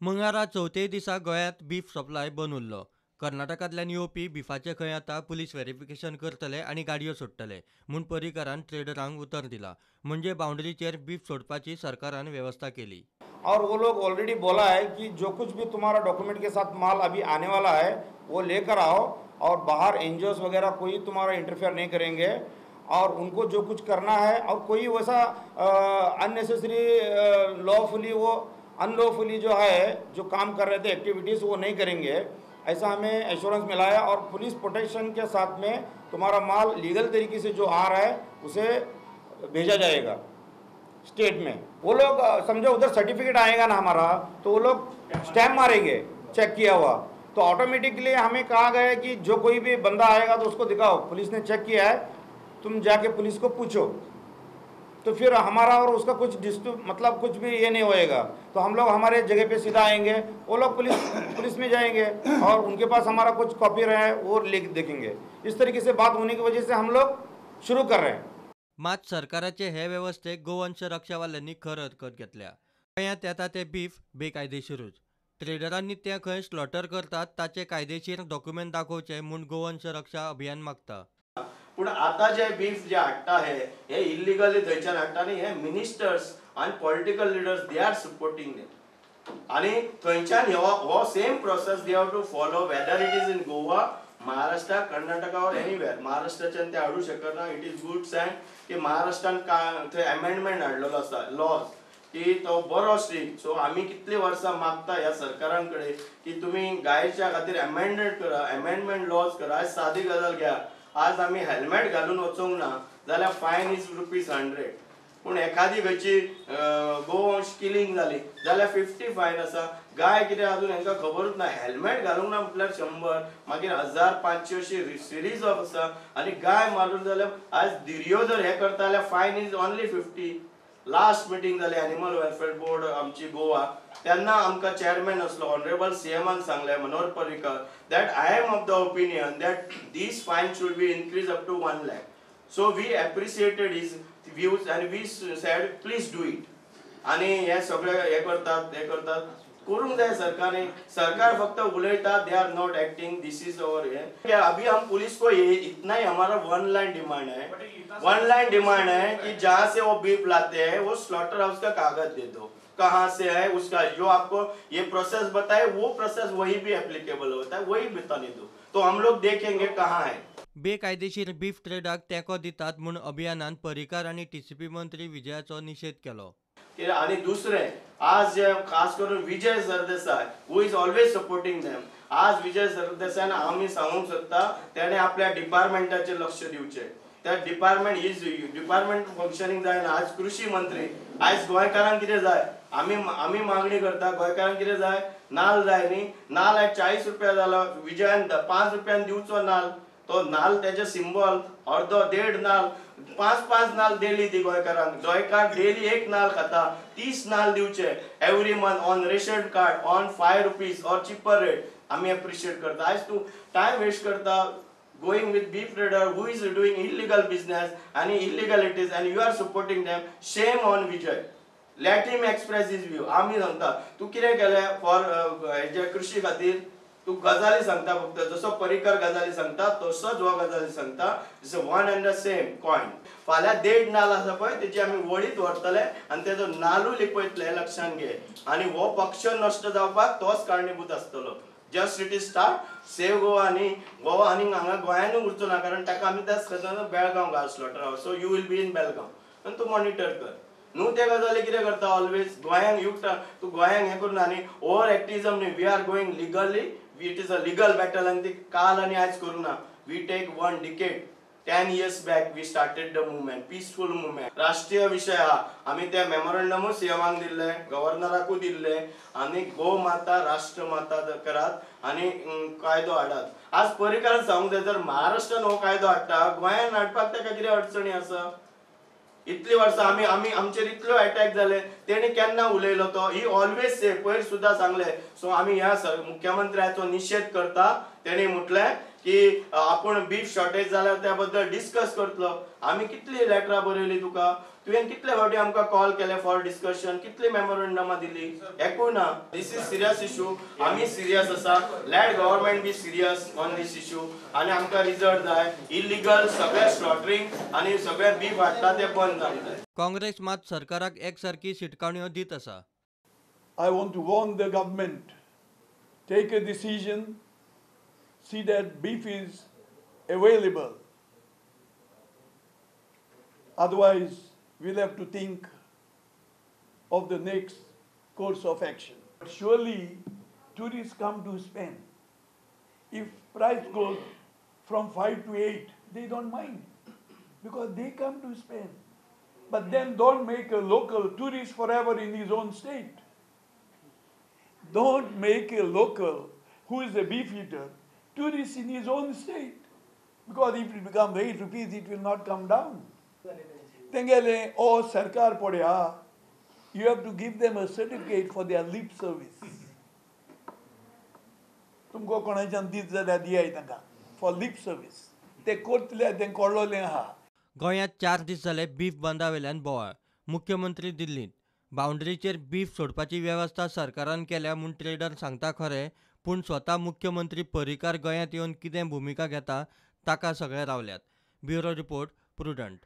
मंगळारा चवथेय दिसा गोंयांत बीफ सप्लाय बंद उरलो. कर्नाटकांतल्यान येवपी बिफाचे खंय आतां पुलीस व्हेरिफिकेशन करतले आनी गाडयो सोडटले म्हूण पर्रीकारान ट्रेडरांक उतर दिला. म्हणजे बाउंड्रीचेर बीफ सोडपाची सरकारान वेवस्था केली. और वो लोग ऑलरेडी बोला है कि जो कुछ भी तुम्हारा डॉक्यूमेंट के साथ माल अभी आने वाला है वो लेकर आओ और बाहर एनजीओस वगैरह कोई तुम्हारा इंटरफेयर नहीं करेंगे और उनको जो कुछ करना है और कोई वैसा अननेसेसरी लॉफुली वो अनलॉफुली जो है जो काम कर रहे थे एक्टिविटीज़ वो नहीं करेंगे, ऐसा हमें एश्योरेंस मिला है. और पुलिस प्रोटेक्शन के साथ में तुम्हारा माल लीगल तरीके से जो आ रहा है उसे भेजा जाएगा स्टेट में. वो लोग समझो उधर सर्टिफिकेट आएगा ना हमारा तो वो लोग स्टैम्प मारेंगे चेक किया हुआ, तो ऑटोमेटिकली हमें कहा गया है कि जो कोई भी बंदा आएगा तो उसको दिखाओ पुलिस ने चेक किया है, तुम जाके पुलिस को पूछो, तो फिर हमारा और उसका कुछ डिस्प्यूट मतलब कुछ भी ये नहीं होएगा. तो हम लोग हमारे जगह पे सीधा आएंगे, वो लोग पुलिस में जाएंगे और उनके पास हमारा कुछ कॉपी रहे वो लिख देखेंगे. इस तरीके से बात होने की वजह से हम लोग शुरू कर रहे हैं. मात सरकाराचे हे वेवस्थेक गोवंश रक्षावाल्यांनी खर हरकत घेतल्या. गोंयांत येता ते बीफ बेकायदेशीरूच. ट्रेडरांनी ते खंय स्लॉटर करतात ताचे कायदेशीर डॉक्युमेंट दाखोवचे म्हूण गोवंश रक्षा अभियान मागता. पूण आतां जे बीफ जे हाडटा हे इल्लिगली थंयच्यान हाडटा न्ही, हे मिनिस्टर्स आनी political leaders they are supporting them. आनी थंयच्यान हो same process they have to follow whether it is in Goa, Maharashtra, Karnataka or anywhere. महाराष्ट्राच्यान ते हाडूं शकना. It is good sign की महाराष्ट्रान थंय एमेंडमेंट हाडलेलो आसा लॉज की तो बरो स्ट्रीक. सो आमी कितलीं वर्सां मागता ह्या सरकारां कडेन की तुमी गायच्या खातीर एमेंडेड करा, एमेंडमेंट लॉज करा. आयज सादी गजाल घ्या, आज आमी हेल्मेट घालून वचूंक ना जाल्यार फायन is ₹100. पूण एखादी खंयची गोवंश किलिंग जाली जाल्यार 50 फायन आसा. गाय कितें अजून हांकां खबरूच ना. हेल्मेट घालूंक ना म्हटल्यार 100, मागीर 1000, 500 अशी सिरीज ऑफ आसा. आनी गाय मारून जाल्यार आज धिरयो जर हें करता जाल्यार fine is only 50. Last meeting जाली एनिमल वेलफेअर बोर्ड आमची गोवा, तेन्ना आमकां चेअरमॅन आसलो ऑनरेबल सीएमान सांगलें Manohar Parrikar that I am of the opinion that these fine should be increase up to 1 lakh. So we appreciated his views and we said please do it. आनी हे सगळे हे करतात हे करतात करूंक जाय सरकारान. सरकार फक्त उलयता, they are not acting. This is our हे. अभी हम पुलिस को ये इतना ही हमारा वन लाइन डिमांड है, वन लाइन डिमांड है कि जहाँ से वो बीफ लाते हैं वो स्लॉटर हाउस का कागज दे दो, कहाँ से है उसका, जो आपको ये प्रोसेस बताए वो प्रोसेस वही भी एप्लीकेबल होता है, वही बताने दो, तो हम लोग देखेंगे कहाँ है. बेकायदेशीर बीफ ट्रेडाक तेंको दितात म्हूण अभियानान पर्रीकार आनी टीसीपी मंत्री विजयाचो निशेध केलो. आनी दुसरें आज जे खास करून Vijay Sardesai who is always supporting them, आज विजय सरदेसायान आमी सांगूंक सोदता तेणें आपल्या डिपार्टमेंटाचेर लक्ष दिवचें. त्या डिपार्टमेंट is department functioning जायना. आज कृषी मंत्री, आयज गोंयकारांक कितें जाय, आमी आमी मागणी करता गोंयकारांक कितें जाय, नाल जाय न्ही. नाल आयज 40 रुपया जालो, विजयान 5 रुपयान दिवचो नाल, तो नाल तेजे सिंबॉल अर्दो देड नाल, 5-5 नाल डेली दी गोंयकारांक. गोंयकार डेली 1 नाल खाता, 30 नाल दिवचे every month on ration card on 5 rupees or cheaper rate. आमी एप्रिशिएट करता. आयज तूं टायम वेस्ट करता going with beef trader who is doing illegal business and illegalities and you are supporting them. Shame on Vijay. Let him express his view. आमी सांगता तूं कितें केलें फॉर हेजे कृषी खातीर, तूं गजाली सांगता फक्त, जसो पर्रीकर गजाली सांगता तसोच हो गजाली सांगता. It's one and the same coin. फाल्यां 1.5 नाल आसा पळय तेजी आमी वळीत व्हरतले आनी तेजो नालू लिपयतले, लक्षान घे. आनी हो पक्ष नश्ट जावपाक तोच कारणीभूत आसतलो. Just it is start save Goa. आनी गोवा आनी हांगा गोंयानूय उरचो ना, कारण ताका आमी त्याच खातीर बेळगांव घाल slaughter house. So you will be in Belgaum आनी तूं मॉनिटर कर न्हू ते गजाली कितें करता ऑलवेज गोंयांक युक्ता तूं गोंयांक हें करून. आनी ओवर एक्टिविजम न्ही, we are going legally, it is a legal battle. आनी ती काल आनी आयज करूं ना. We take 1 decade, 10 years back we started the movement, peaceful movement. राष्ट्रीय विशय हा, आमी ते मेमोरंडमूय सीएमाक दिल्ले, गव्हर्नराकूय दिल्ले आनी गो माता राष्ट्रमाता करात आनी कायदो हाडात. आज पर्रीकारान सांगूंक जाय, जर महाराष्ट्रान हो कायदो हाडटा, गोंयान हाडपाक ताका कितें अडचणी आसा? इतली वर्सां आमी आमी आमचेर इतलो एटॅक जाले, तेणी केन्ना उलयलो तो? ही ऑलवेज से पयर सुद्दां सांगले. सो आमी ह्या मुख्यमंत्र्याचो निशेध करता. तेणी म्हटलें की आपूण बीफ शॉर्टेज जाल्यार त्या बद्दल डिस्कस करतलो. आमी कितली लेटरां बरयली तुका, तुवें कितले फावटी आमकां कॉल केले फॉर डिस्कशन, कितली मेमोरंडमां दिली, एकूय ना. This is serious issue, आमी सिरियस आसा. Let government be serious on this issue आनी आमकां रिजल्ट जाय. इलिगल सगळे स्लॉटरींग आनी सगळे बीफ हाडटा ते बंद जावंक जाय. काँग्रेस मात सरकाराक एकसारकी शिटकावण्यो दीत आसा. I want to warn the government, take a decision, see that beef is available. Otherwise, we'll have to think of the next course of action. Surely, tourists come to spend. If price goes from 5 to 8, they don't mind because they come to spend. But then don't make a local tourist forever in his own state. Don't make a local who is a beef eater tourist in his own state, because if it becomes 8 rupees, it will not come down. Tengele, oh sarkar podeya, you have to give them a certificate for their lip service. Tumko konaच्यान दीत जाल्यार दियाय तांकां for lip service. ते करतले तें कळ्ळोलें आहा. गोंयांत 4 दीस जाले बीफ बंदा वेल्यान बोवाळ. मुख्यमंत्री दिल्लींत. बावंड्रीचेर बीफ सोडपाची वेवस्था सरकारान केल्या म्हूण ट्रेडर सांगता खरें, पूण स्वता मुख्यमंत्री पर्रीकार गोंयांत येवन कितें भुमिका घेता ताका सगळे रावल्यात. Bureau report, Prudent.